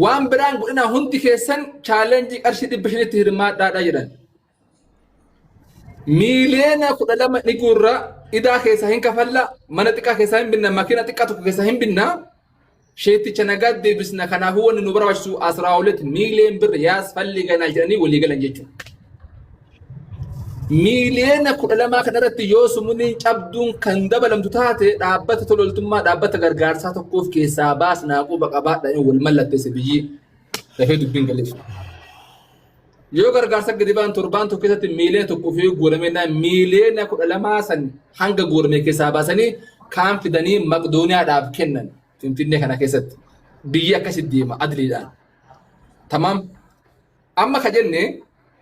Waan biraan godhinaa hundi keessan chaalenjii qarshii 500tti hirmaadhaadha jedhan. Miiliyoona 12 ni guurra, idaa keessaa hin kafalla, mana xiqqaa keessaa hin binna, makiina xiqqaa tokko keessaa hin binna. Sheeticha nagaa deebisna kanaafuu wanni nu barbaachisu asraa hulet miiliyoon birr yaasfalliganaa jedhanii walii galan jechuudha. Miiliyoona 12 kana irratti yoo sumuliin cabduun kan dabalamtu taate dhaabbata tololtummaa dhaabbata gargaarsaa tokkoof keessaa baasnaa quba qabaadhaan wal mallatteesse biyyi dafee dubbiin galeef. Yoo gargaarsa gadi ba'an torbaan tokko keessatti miiliyoona tokko fi guuramee miiliyoona 12 san hanga guurame keessaa baasanii kaan fidanii Maqdooniyaadhaaf kennan Finfinnee kana keessatti. Biyyi akkasitti deema adliidhaan. Tamaam. Amma ka jenne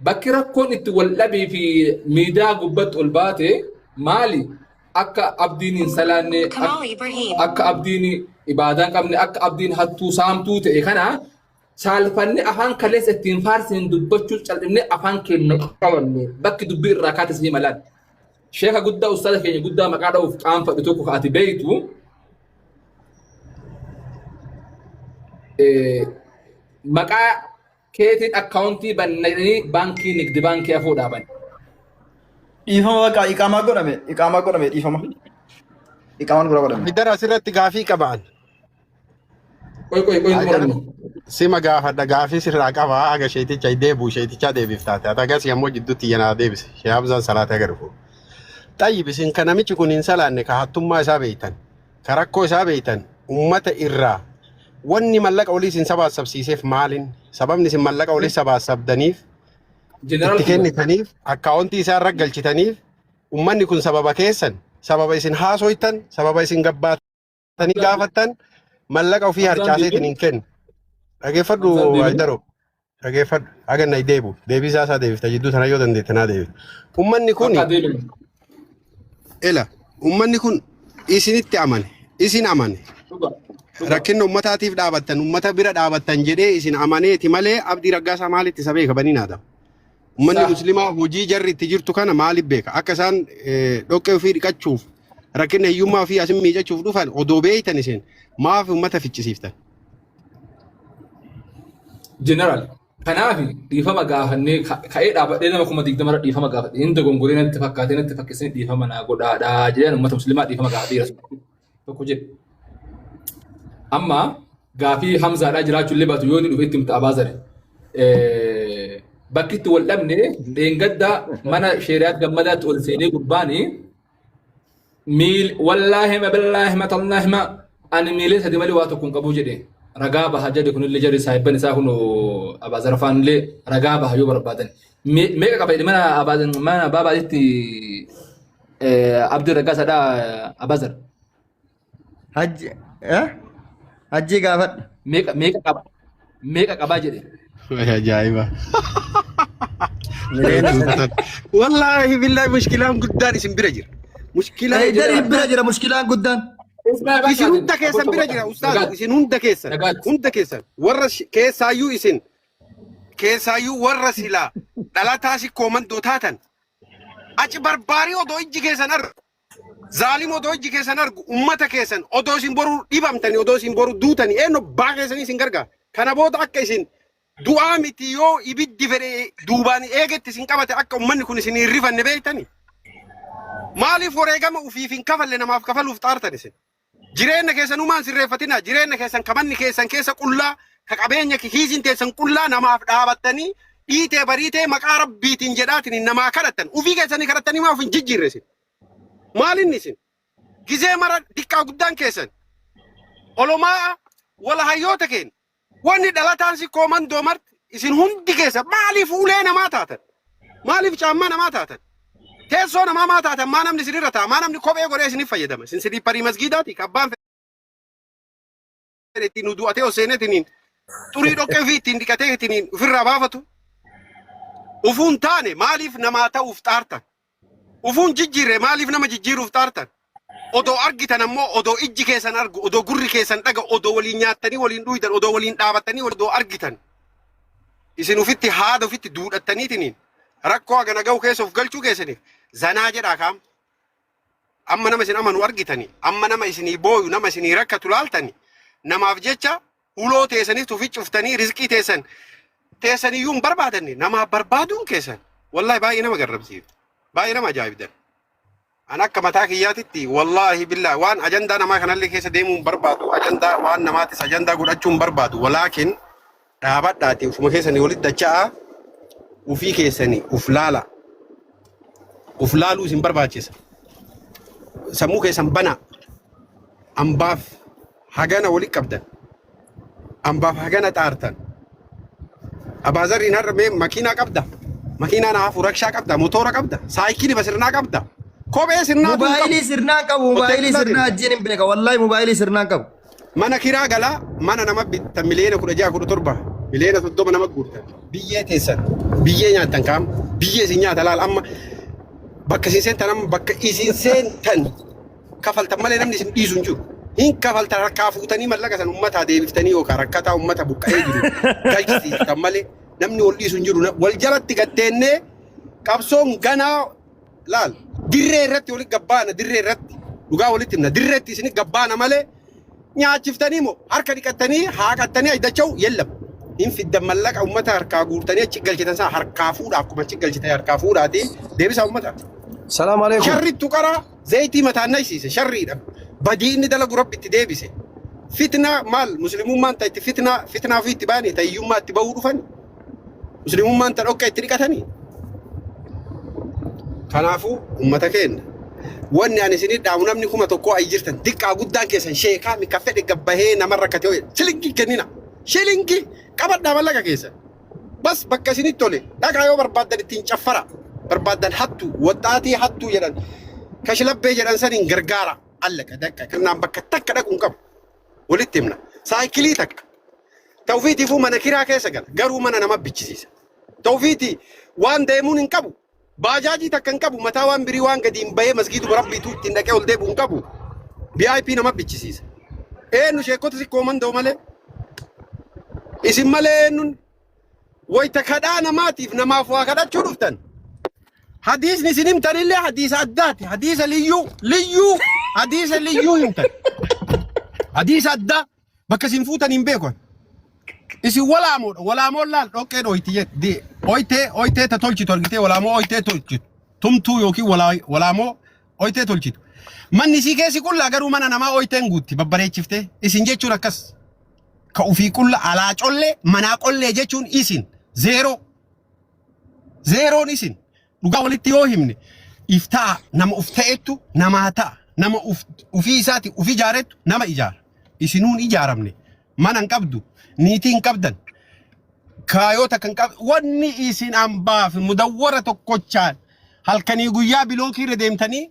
bakki rakkoon itti wal dhabii fi miidiyaa gubbatti ol baate maali? Akka abdiin hin salaanne, Kamal Ibrahim. akka abdiin ibaadaa hin qabne, akka abdiin hattuu saamtuu ta'e kana saalfanne afaan kaleessa ittiin faarsine dubbachuu cal'ifne afaan keenya qabanne bakki dubbii irraa kaate sii malaan. Sheeka guddaa ustaaza keenya guddaa maqaa dha'uuf qaanfadhu tokko ka ati beeytu maqaa keetiin akkaawuntii bannanii baankii nigdi baankii afuu dhaaban. Dhiifama bakka iqaamaa godhame iqaamaa godhame dhiifama. Iqaamaan gura godhame. Haydar asirratti gaafii qabaan. Qoy qoy qoy Haydar qorannu. sima gaafadha gaafii sirraa qaba haga sheeticha deebu sheetichaa deebiif taate ati agas yommuu jidduutti yanaa deebise shee Hamzaan salaatee aga dhufu. Xayyib isin ka namichi kun hin salaanne ka hattummaa isaa beeytan ka rakkoo isaa beeytan ummata irraa wanni mallaqa olii isin sabaassabsiiseef maalin sababni isin mallaqa olii sabaassabdaniif Jeneraal itti kennitaniif akkaawuntii isaa irra galchitaniif ummanni kun sababa keessan sababa isin haasoytan sababa isin gabbaatanii gaafattan mallaqa ofii Hamzaan harcaaseetiin deebiin. hin kennu. Dhageeffadhu Hamzaan deebiin. Haydaro dhageeffadhu haga na deebu deebii isaa isaa deebifta jidduu tana yoo dandeette naa deebifta. Ummanni kun Bakka deebiin. ela ummanni kun isinitti amane isin amane Dhuga. Dhuga. rakkinna ummataatiif dhaabattan ummata bira dhaabattan jedhee isin amaneeti malee Abdii Raggaasaa maalitti isa beeka banii naadama. Ummanni Saah. muslimaa hojii jarri itti jirtu kana maaliif beeka? Akka isaan dhoqqee ofii dhiqachuuf rakkina hiyyummaa ofii asin miicachuuf dhufan odoo beeytan isin maaf ummata ficcisiiftan? Jeneraal. Kanaaf dhiifama gaafannee ka'ee dhaabadhee nama 20,000 irra dhiifama gaafadhe. Inni dogongoree natti fakkaatee natti fakkeessanii dhiifama naa godhaadhaa jedhan uummata muslimaa dhiifama gaafadheera. Tokko jedhe. Amma gaafii Hamzaadhaa jiraachuu illee baatu yoo inni dhufe itti himta Abaazare. Bakki itti wal dhabne dheengadda mana sheeriyaat gammadaatti ol seenee gurbaani miil wallaahi ma billaahi ma tallaahi ma ani miilee sadi malee waa tokko hin qabu jedhe ragaa baha jedhe kunillee jedhe saahibban isaa kun Abaazar faanillee ragaa baha yoo barbaadan. Meeqa qaba jedhe mana Abaazar mana baabaatitti Abdii Raggaasaadhaa Abaazar. Hajji eh? Hajji gaafadhu. Meeqa meeqa qaba meeqa qabaa jedhe. Ajaa'iba. Miliyoona 3. Wallaahi billaahi mushkilaan guddaan isin bira jira. Mushkilaan Haydar bira jira mushkilaan guddaan. Isin hunda keessan bira jira ustaaz isin hunda keessan hunda keessan warra keessaayyuu isin keessaayyuu warra silaa dhalataa sikkoo mandoo taatan achi barbaarii odoo ijji keessan argu Zaalim odoo ijji keessan argu ummata keessan odoo isin boru dhibamtanii odoo isin boru duutanii eenyu baa keessanii isin gargaara. Kana booda akka isin du'aa miti yoo ibiddi fedhe duubaan eegetti isin qabate akka ummanni kun isin hin rifanne beektanii. Maaliif wareegama ufiif hin kafalle namaaf kafaluuf xaartan isin? Jireenya keessan humaan sirreeffatina. Jireenya keessan kamanni keessan keessa qullaa, ka qabeenya kiisiin teessan qullaa namaaf dhaabattanii dhiitee bariitee maqaa rabbiitiin jedhaatiin namaa kadhattan. Ufii keessanii kadhattanii maa of hin jijjiirre isin? Maalinni isin? Gizee mara diqqaa guddaan keessan. Olomaa wala hayyoota keenya. Wanni dhalataan si koomandoo marti isin hundi keessa maaliif ulee namaa taatan? Maaliif caammaa namaa taatan? Teessoo namaa maa taatan? Maa namni isinirra taa'a? Maa namni kophee godhee isiniif fayyadama? Isin siliipparii masgiidaati? Ka abbaan fedhe ittiin udu'atee ol seeneetiniin xurii dhoqqee ofii ittiin dhiqatee ittiin ofirraa baafatu. Ufuun taane maaliif namaa ta'uuf xaartan? Ufuun jijjiirre maaliif nama jijjiiruuf xaartan? Odoo argitan ammoo odoo ijji keessan argu, odoo gurri keessan dhaga, odoo waliin nyaattanii waliin dhuydan, odoo waliin dhaabattanii odoo argitan. Isin ufitti haada ufitti duudhattaniitiniin rakkoo hagana ga'u keessa of galchuu keessaniif zanaa jedhaa kaam. Amma nama isin amanu argitanii, amma nama isinii booyu, nama isinii rakkatu laaltanii namaaf jecha Huloo teessanis tufi cuftanii rizqii teessan teessaniyyuu hin barbaadanne namaa barbaaduun keessan. Wallaahi baay'ee nama garrabsiifte. Baay'ee nama ajaa'ibdan. An akka mataa kiyyaatitti wallaahi billaa waan ajandaa namaa kanallee keessa deemuu hin barbaadu. Ajandaa waan namaatis ajandaa godhachuu hin barbaadu. Walaakin dhaabadhaati ufuma keessanii walitti dacha'aa ufii keessanii uf laala. Uf laaluu isin barbaachisa. Sammuu keessan banaa. Ambaaf hagana walitti qabdan. Ambaaf hagana xaartan. Abaazarriin har'a mee makiinaa qabda. Makiinaa na hafu rakshaa qabda. Motora qabda. Saayikilii basirnaa qabda. Kophee sirnaa tun qabu. Mobaayilii sirnaa qabu, mobaayilii sirnaa ajjeen hin beeka. Wallaahi mobaayilii sirnaa qabu. Mana kiraa galaa mana nama bittan miliyoona 16 17 miliyoona 30 nama guurtan. Biyyee teessan. Biyyee nyaattan kaam. Biyyee isin nyaata laal amma bakka isin seentan amma bakka isin seentan kafaltan malee namni isin dhiisu hin jiru. Hin kafaltan harkaa fuutanii mallaqa san ummataa deebiftanii yookaan rakkataa ummata buqqa'ee jiru galchisiistan malee namni wal dhiisu hin jiru. Wal jalatti gatteennee qabsoon ganaa laal dirree irratti walitti gabbaana dirree irratti dhugaa walitti himna dirreetti isin gabbaana malee nyaachiftanii moo harka dhiqattanii haaqattanii ajdacha'u yellam. Hin fiddan mallaqa ummata harkaa guurtanii achi galchitan sana harkaa fuudhaa akkuma achi galchitan harkaa fuudhaati deebisaa ummata. Salaam alaikum. Sharrittu qaraa zayitii mataan naysiise sharriidha. Badii inni dalagu rabbi itti deebise. Fitnaa maal muslimummaan ta itti fitnaa fitnaa ofii itti baanii ta hiyyummaa itti bahuu dhufani. Muslimummaan ta dhokka itti dhiqatanii. Kanaafuu ummata keenya wanni ani isinii dhaamu namni 1000 ayi jirtan diqqaa guddaan keessan sheekaa mika fedhe gabbahee nama rakkate hoo shilingii kennina. Shilingii qabadhaa mallaqa keessan. Bas bakka isinitti tole dhaqaa yoo barbaaddan ittiin caffara barbaaddan hattu waxxaatii hattuu jedhan kashlabbee jedhan saniin gargaara allaqa dakka kannaan bakka takka dhaqu hin qabu walitti himna saayikilii takka ta'ufiitiifuu mana kiraa keessa gala garuu mana nama bichisiisa ta'ufiitii waan deemuun hin qabu baajaajii takka hin qabu mataa waan birii waan gadi hin bahee masgiiduma rabbiitu ittiin dhaqee ol deebi'u hin qabu VIP nama bichisiisa eenyu sheekota sikkoo mandoo malee isin malee eenyuun wayta kadhaa namaatiif namaaf waa kadhachuu dhuftan. Hadiisni isin himtanillee hadiisa addaati. Hadiisa liyyuu liyyuu hadiisa liyyuu himtan. Hadiisa addaa bakka isin fuutan hin beekan. Isin walaamoodha. Walaamoon laal dhoqqee dhoyti jedhi. Oytee oytee ta tolchitu argitee walaamoo oytee tolchitu. Tumtuu yookiin walaamoo oytee tolchitu. Manni isii keessi qullaa garuu mana namaa oyteen guutti babbareechiftee. Isin jechuun akkas. Ka ufii qulla alaa collee manaa qollee jechuun isin zeeroo. Zeeroon isin dhugaa walitti yoo himne if ta'a nama uf ta'ettu namaa ta'a nama uf ufii isaati uf ijaarettu nama ijaara. Isinuun ijaaramne mana hin qabdu niitii hin qabdan kaayota kan qab wanni isin ambaaf mudawwara tokkochaan halkanii guyyaa bilookii irra deemtanii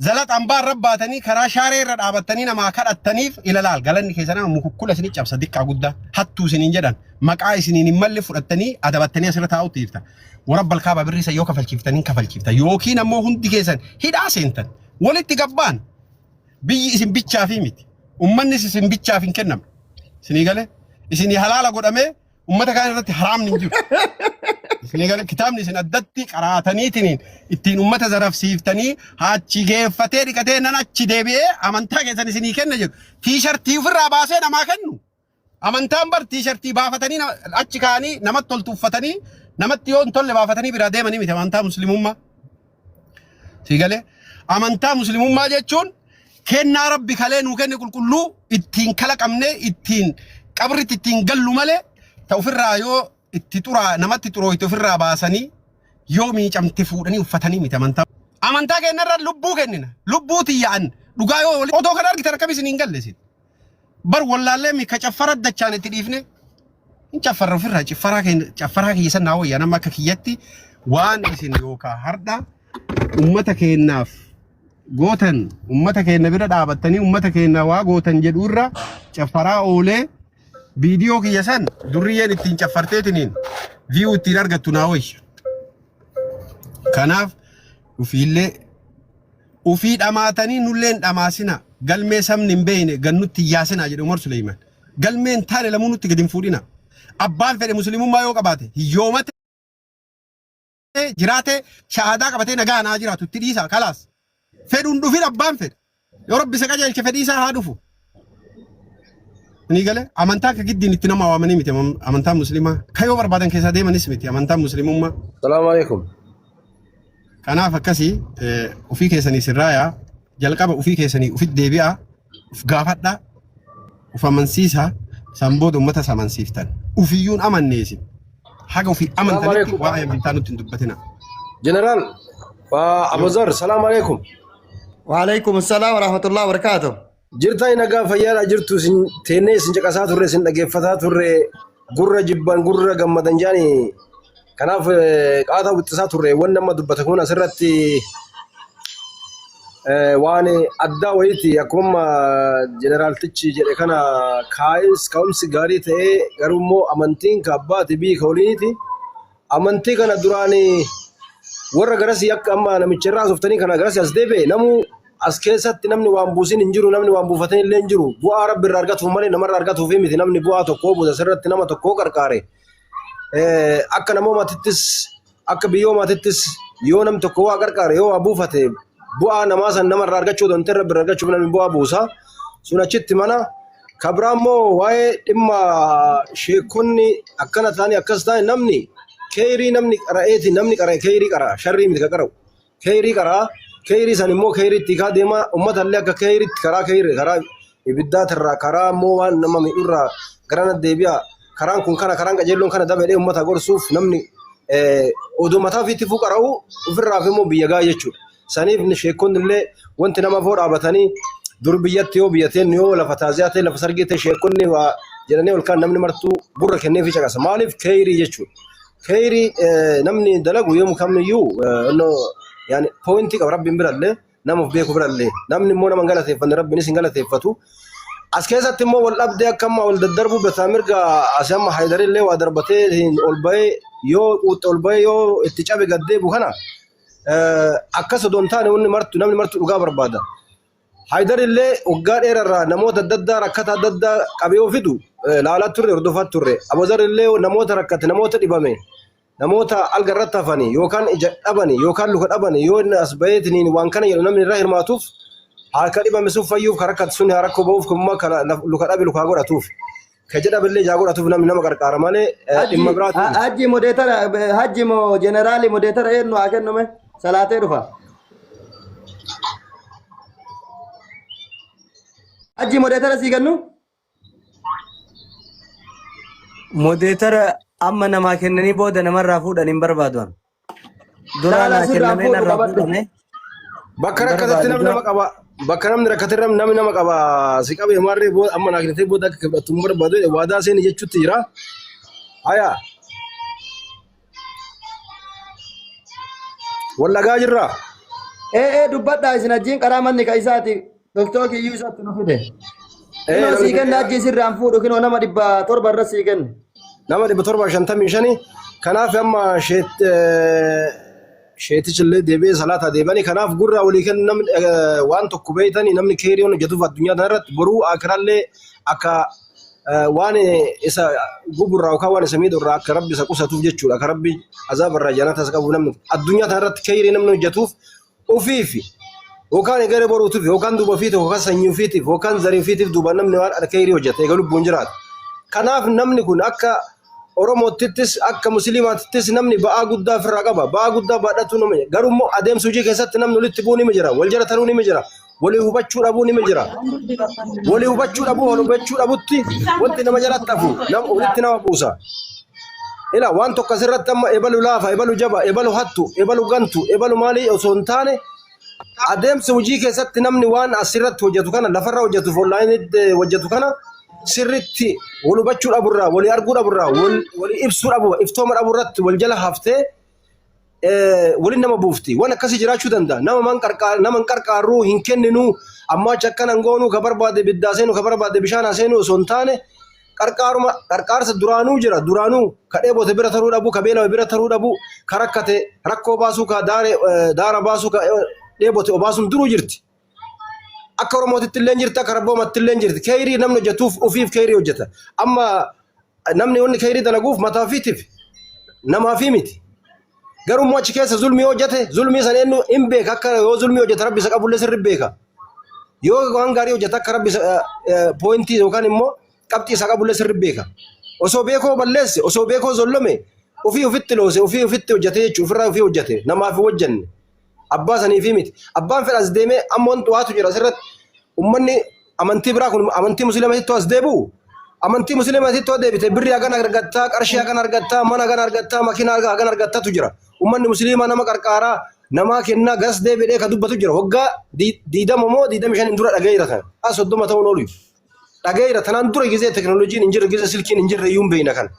zalax ambaa irra baatanii karaa shaaree irra dhaabattanii namaa kadhattaniif ilalaal galanni keessan amma mukukkula isinii cabsa diqqaa guddaa hattuu isiniin jedhan maqaa isiniin hin malle fudhattanii adabattanii asirra taa'utti jirtan warra balkaabaa birrii isa yoo kafalchiiftanii kafalchiiftan yookiin ammoo hundi keessan hidhaa seentan walitti gabbaan biyyi isin bichaafii miti ummannis isin bichaaf hin kennamne isinii galee isinii halaala godhamee Ummata kaan irratti haraamni hin jiru. Isinii galee kitaabni isin addatti qaraataniitiin ittiin ummata zarafsiiftanii achi geeffatee dhiqatee nan achi deebi'ee amantaa keessan isinii kenna jedhu. Tiishartii ofirraa baasee namaa kennu. Amantaan bar tiishartii baafatanii achi kaa'anii namatti toltu uffatanii namatti yoo hin tolle baafatanii biraa deemanii miti amantaa muslimummaa. Sii galee amantaa muslimummaa jechuun kennaa rabbi kalee nuu kenne qulqulluu ittiin kalaqamnee ittiin qabritti ittiin gallu malee ta ofirraa yoo itti xuraa namatti xurooyte ofirraa baasanii yoo miicamte fuudhanii uffatanii miti amantaa. Amantaa kennarra lubbuu kennina. Lubbuu tiyya'an dhugaa yoo otoo kan argitan akkam isin hin galle isin. Bar wallaallee mi ka caffara dachaan itti dhiifne. Hin caffarra ofirraa ciffaraa keenya caffaraa kiyya san naa wayya nama akka kiyyatti waan isin yookaa hardha ummata keenyaaf gootan ummata keenya bira dhaabattanii ummata keenya waa gootan jedhu irra caffaraa oolee viidiyoo kiyya san durriyyeen ittiin caffarteetiniin viyuu ittiin argattu naa wayya. Kanaaf ufiillee Ufii dhamaatanii nullee hin dhamaasinaa. Galmee sabni hin beekne gad nutti hin yaasinaa jedhe Umar Suleyman. Galmee hin taane lamuu nutti gad hin fuudhinaa. Abbaan fedhe muslimummaa yoo qabaate hiyyoomate jiraate shahaadaa qabatee nagaa naa jiraatu itti dhiisaa kalaas. Fedhuun dhufin abbaan fedhe. Yoo rabbi isa qajeelche fedhii isaa haa dhufu. Ni galee amantaa akka giddiin itti nama waamanii miti amantaa musliimaa. Kayoo barbaadan keessaa deemanis miti amantaa musliimummaa. Salaamu alaikum. Kanaaf akkasii ofii keessanii sirraayaa jalqaba ofii keessanii ofitti deebi'aa of gaafadhaa of amansiisaa san booda uummata isa amansiiftan. Ufiyyuun amanne isin. Haga ofii Salaamu amantanitti alaikum. waa'ee amantaa nutti hin dubbatina. Jeneraal Abuzar, salaamu alaikum. Waalaikum salaam wa rahmatullahi wa barakaatuh. Jirtaa nagaa fayyaadha jirtu isin teennee isin caqasaa turre isin dhageeffataa turre gurra jibban gurra gammadan jaani kanaaf qaataa wixxisaa turre wanni amma dubbate kun asirratti waan addaa wayiiti akkuma amma jeneraaltichi jedhe kana kaa'is ka'umsi gaarii ta'ee garuu immoo amantiin ka abbaati biyyi ka waliiniti Amantii kana duraan warra garasii akka amma namicha irraa hasoftanii kana garasii as deebi'e namuu as keessatti namni waan buusin hin jiru namni waan buufatin illee hin jiru bu'aa rabbi irraa argatuuf malee namarraa argatuuf miti namni bu'aa tokkoo buusa asirratti nama tokkoo qarqaare. Akka namoomaatittis akka biyyoomaattittis yoo namni tokko waa qarqaare yoo waa buufate bu'aa namaa san namarraa argachuu odoo hin ta'in rabbi irraa argachuuf namni bu'aa buusa. Sun achitti mana Ka biraa immoo waa'ee dhimma sheekonni akkana ta'anii akkas ta'an namni keeyrii namni qara'eeti namni qara'e keeyrii qara'a sharrii miti ka qara'u keeyrii qara'a keeyrii san immoo keeyriitti hiikaa deema ummata illee akka keeyriitti karaa keeyrii karaa ibiddaatirraa karaa immoo waan nama miidhurraa garana deebi'a karaan kun kana karaan qajeelloon kana daba jedhee ummata gorsuuf namni odoo mataa ofiitti fuu qara'u ofirraaf immoo biyya gaa jechuudha. Saniif sheekonni illee wanti nama afoo dhaabatanii dur biyyatti yoo biyya teennu yoo lafa taaziyaa ta'e lafa sargii ta'e sheekonni waa jedhanii ol kaan namni martuu gurra kenneefii caqasa. Maaliif keeyrii jechuudha. Keeyrii namni dalagu yoom kamiyyuu yaani poointii qaba rabbiin birallee nama of beeku birallee namni immoo nama hin galateeffanne rabbiinis hin galateeffatu. As keessatti immoo wal dhabdee akka amma wal daddarbuu bitaa mirga asii amma Haydarillee waa darbatee ol bahee yoo quuxxe ol bahee yoo itti cabe gad deebu kana akkas odoo hin taane wanni martu namni martu dhugaa barbaada. Haydar illee waggaa dheerarraa namoota adda addaa rakkata adda addaa qabee yoo fidu laalaa turre hordofaa turre. Abuzar illee namoota rakkate namoota dhibame namoota alga irratti hafani yookaan ija dhabani yookaan luka dhabani yoo inni as baheetiniin waan kana jedhu namni irraa hirmaatuuf harka dhibame sun fayyuuf kan rakkate sun haa rakkoo ba'uuf kummaa kan luka dhabe lukaa godhatuuf. Ka jedha billee ijaa godhatuuf namni nama qarqaara malee dhimma Hajji biraatiin miti. hajji modeetara hajji moo jeneraali modeetara eenyu haa kennume salaatee dhufa. Hajji modeetara sii kennu? Modeetara amma namaa kennanii booda namarraa fuudhan hin barbaadu. an. Duraa Laalaa naa sirraa kennamee fuudhu narraa qabadhu. fuudhame Bakka hin rakkatatti barbaadu. namni Dura nama qaba. Bakka namni rakkate namni nama qaba. Si qabee maarree booda amma naa kennitee booda akka fudhattu hin barbaadu. Waadaa seeni jechuutti jira. Haya. Wal dhagaa jirra. Ee ee dubbadhaa isin hajjiin qaraa manni ka isaati. Doktoor kiyyuu isaatti nu fide. Ee Kinoo namni sii kenna hajji sirraan fuudhu kinoo nama 700 irra sii kenna. Nama 755 kanaaf amma sheetichi illee deebi'ee salaataa deebi'anii kanaaf gurraa walii kennu namni waan tokko beeytanii namni keerii waan hojjetuuf addunyaa kanarratti boruu akirallee akka waan isa guburraa yookaan waan isa miidhurraa akka rabbi isa qusatuuf jechuudha akka rabbi azaabarraa jannata isa qabuuf namni addunyaa kanarratti keerii namni hojjetuuf ofiifi yookaan egeree boruutiif yookaan duuba ofiitiif yookaan sanyii ofiitiif yookaan zarii ofiitiif duuba namni waan keeyrii hojjeta eega lubbuun jiraata. Kanaaf namni kun akka Oromootittis akka Musliimaatittis namni ba'aa guddaa ofirraa qaba. Ba'aa guddaa baadhatu nama garuu immoo adeemsa hojii keessatti namni walitti bu'uu ni jira. Wal jala taruu ni jira. Walii hubachuu dhabuu ni jira. Walii hubachuu dhabuu wal hubachuu dhabutti wanti nama jalatti hafu nama walitti nama buusa. Ila waan tokko asirratti amma ebalu laafa, ebalu jaba, ebalu hattu, ebalu gantu, ebalu maalii osoo hin taane adeemsa hojii keessatti namni waan asirratti hojjetu kana lafarra hojjetuuf onlaayinitti hojjetu kana sirritti wal hubachuu dhaburraa, walii arguu dhaburraa, walii ibsuu dhabu, iftooma dhaburratti wal jala haftee waliin nama buufti. Waan akkasii jiraachuu danda'a. Nama man qarqaar nama hin qarqaarruu hin kenninuu ammoo achi akkana hin goonuu ka barbaade ibiddaa seenu ka barbaade bishaan haa seenu osoo hin taane qarqaaruma qarqaarsa duraanuu jira duraanuu ka dheebote bira taruu dhabuu ka beelawe bira taruu dhabuu ka rakkate rakkoo baasuu ka daare daara baasuu ka dheebote obaasuun duruu jirti. Akka Oromootitti illee jirti akka Rabboomatti illee jirti. Keeyrii namni hojjetuuf ofiif keeyrii hojjeta. Amma namni wanni keeyrii dalaguuf mataa ofiitiif namaafi miti. Garuu immoo achi keessa zulmii hojjete zulmii sana eenyu hin beeka akka yoo zulmii hojjete rabbi isa qabullee sirri beeka. Yoo waan gaarii hojjete akka rabbi isa poointii yookaan immoo Qabxii isaa qabullee sirri beeka. Osoo beekoo balleesse, osoo beekoo zollome, ofii ofitti loose, ofii ofitti hojjate jechuudha. Ofirraa ofii hojjate. Namaaf hin hojjanne. Abbaa saniifi miti. Abbaan fedha as deemee amma wanti waatu jira asirratti. Ummanni amantii biraa kun amantii musliimatitti as deebi'u. Amantii musliimatitti yoo deebite birrii hagana argattaa, qarshii hagana argattaa, mana hagana argattaa, makiinaa hagana argattaatu jira. Ummanni musliimaa nama qarqaaraa, namaa kennaa gas deebi'ee ka dubbatu jira. Waggaa 20 moo 25 dura dhaga'eera kana. 30 ta'uun oolu. Dhaga'eera tanaan dura gizee teknooloojiin hin jirre, gizee silkiin hin jirre iyyuu hin beekna kana.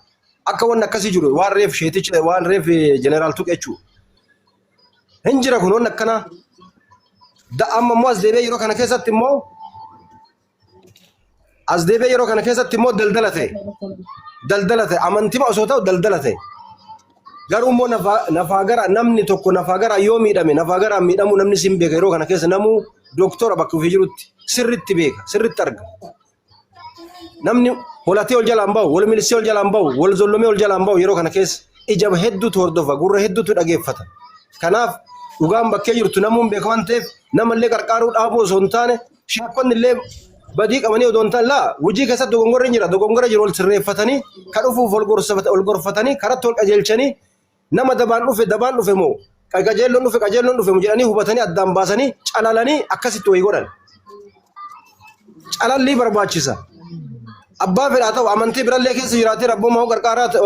Akka wanni akkasii jiru waan reef sheetichi waan reef jeneraal tuqe jechuudha. Hin jira kun wanni akkanaa. Da amma immoo as deebi'ee yeroo kana keessatti immoo as deebi'ee yeroo kana keessatti immoo daldala ta'e. Daldala ta'e amantima osoo ta'u daldala ta'e. Garuu immoo nafaa gara namni tokko nafaa gara yoo miidhame nafaa gara miidhamuu namni sin beeka yeroo kana keessa namuu doktora bakka ofii jirutti sirritti beeka sirritti arga. Namni holatee ol jalaan bahu, wal milisee ol jalaan bahu, wal zollomee ol jalaan bahu yeroo kana keessa ija hedduutu hordofa, gurra hedduutu dhageeffata. Kanaaf dhugaan bakkee jirtu namuun beeka waan ta'eef namallee qarqaaruu dhaabuu osoo hin taane sheekonni illee badii qabanii odoo hin taane laa hojii keessatti dogongorri hin jira dogongora jiru ol sirreeffatanii kan dhufuuf ol gorfatanii karatti ol qajeelchanii nama dabaan dhufe dabaan dhufe moo qajeelloon dhufe qajeelloon dhufe moo jedhanii hubatanii addaan baasanii calalanii akkasitti wayii godhan. Calallii barbaachisa. Abbaa fedhaa ta'u amantii birallee keessa jiraatee rabbooma hoo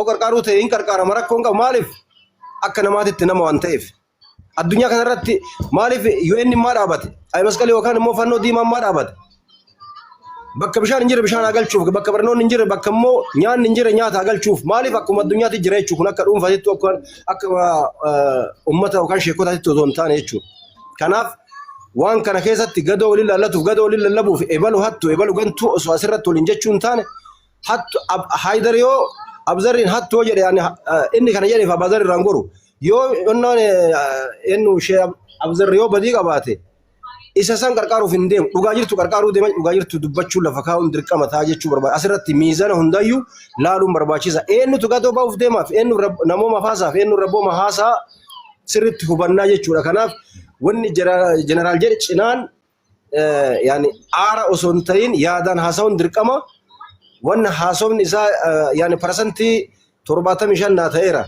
qarqaaruu ta'e hin qarqaarama rakkoon qabu maaliif akka namaatitti nama waan ta'eef. Addunyaa kanarratti maaliif UN maa dhaabate? Ayi masqalii yookaan immoo fannoo diimaan maa dhaabate? Bakka bishaan hin jirre bishaan haa galchuuf, bakka barnoonni hin jirre, bakka immoo nyaanni hin jirre nyaata haa galchuuf. Maaliif akkuma addunyaatti jira jechuudha. Kun akka dhuunfaatitti akka akka uummata yookaan sheekotaatti osoo hin taane jechuudha. Kanaaf waan kana keessatti gadoo waliin laallatuuf, gadoo waliin lallabuuf, ebalu hattu, ebalu gantuu osoo asirratti waliin jechuu hin taane hattu Haayidar yoo Abzarriin hattu yoo jedhe ani inni kana jedheef Abazar irraan goru yoo onnaan ennu ishee Abzarri yoo badii qabaate isa san qarqaaruuf hin deemu dhugaa jirtu qarqaaruu deema dhugaa jirtu dubbachuu lafa kaa'uun dirqama ta'a jechuu barbaada asirratti miizana hundayyuu laaluun barbaachisa eenyutu gadoo ba'uuf deemaaf eenyu namooma haasaaf eenyu rabbooma haasaa sirriitti hubannaa jechuudha kanaaf wanni jeneraal jedhe cinaan yaani aara osoo hin ta'in yaadaan haasa'uun dirqama wanni haasofni isaa yaani parasantii 75 naa ta'eera.